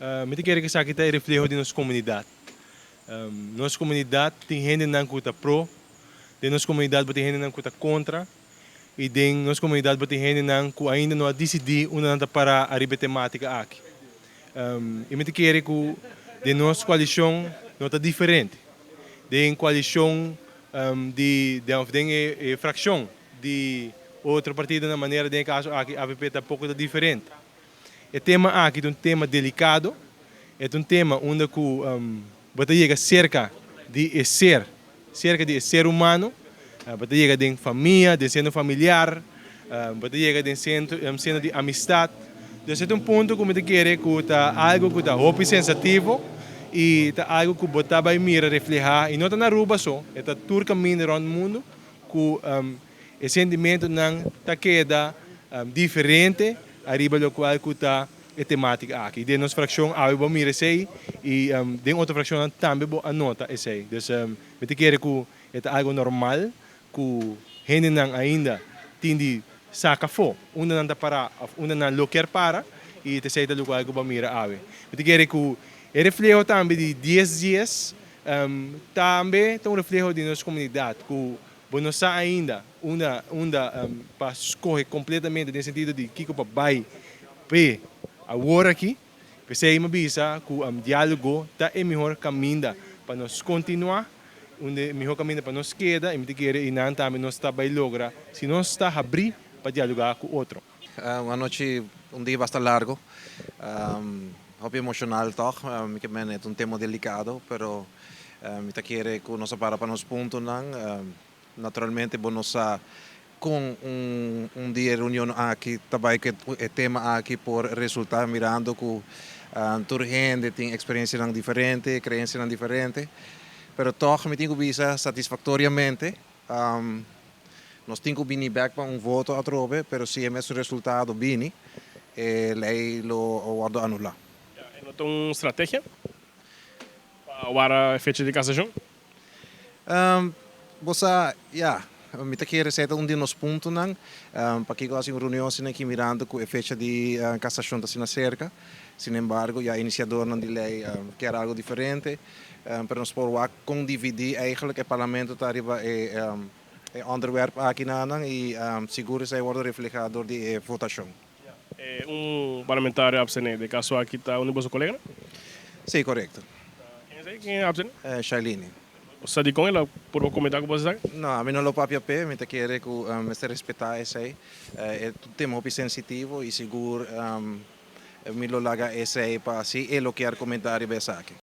Mi ta kere ku esaki ta e refleho di nos komunidat. Nos komunidat tin hendenan ku ta pro, den nos komunidat bo tin hendenan ku ta kontra i den nos komunidat bo tin hendenan ku ainda no a disidí unda nan ta pará ariba e temátika aki. I mi ta kere ku den nos koalishon no ta diferente. Den koalishon di òf den e frakshon di otro partidonan manera den e kaso aki avp tampoko ta diferente. E tema aki ta un tema delicado, e ta un tema unda cu bo ta yega cerca di e ser, cerca di e ser humano, bo ta yega den famia, den seno familiar, bo ta yega den seno di amistad. Dus e ta un punto cu mi ta kere cu ta algo cu ta hopi sensativo y ta algo cu bo ta bay mira refleha, y no ta na Aruba so, e ta tur caminda rond mundo cu e sentimentonan ta keda diferente ariba locual cu ta e tematica aki. Den nos fraccion awe bo a mira esey y den otro fraccionnan tambe bo a nota esey. Dus mi ta kere cu e ta algo normal cu hendenan ainda tin di saca afo unda nan ta para of unda nan lo kier para y ta esey ta locual cu bo a mira awe. Mi ta kere cu e refleho tambe di dies dies tambe ta un refleho di nos comunidad cu Bo no sa ainda unda unda pa skohe kompletamente den sentido di kiko pa bai p'e awor aki. P'esei mi a bisa ku diálogo ta e mihor kaminda pa nos kontinuá, unda e mihor kaminda pa nos keda i mi ta kere einan tambe nos ta bai logra si nos ta habrí pa dialogá ku otro. Un anochi, un dia basta largo, hopi emocional toch, mi ke mene ta un tema delicado, pero mi ta kere cu nos a para pa nos puntonan, naturalmente bo no sa con un dia e reunion aki ta bay cu e tema aki por resulta mirando cu tur hende tin experiencianan diferente, creencianan diferente, pero toch mi tin cu bisa satisfactoriamente. Nos tin ku bini bèk pa un voto atrobe, pero si e mesun resultado bini, e lei lo wòrdu anulá. Ya, e no ta un strategia pa wara e fecha di kasashon? Bo sa, ya, mi ta kere esei ta un di nos puntonan. Pakiko hasi un reunion asina aki mirando ku e fecha di kasashon ta asina serka. Sin embargo, ya inisiadornan di lei kier algu diferente. Pero nos por wak kon dividí eigenlijk e parlamento ta riba e onderwerp aki nanan i sigur esei wòrdu reflehá dor di e votashon. E un parlamentario abstené, den kaso aki ta un di boso koleganan? Sí, korekto. Ken esei? Ken a abstené? Shailene. Bo sa dikon el a purba komentá ku boso esaki? No, ami no lo papia p'e, mi ta kere ku mester respetá esei. E ta un tema hopi sensitivo i sigur mi lo laga esei pa si e lo kier komentá riba esaki.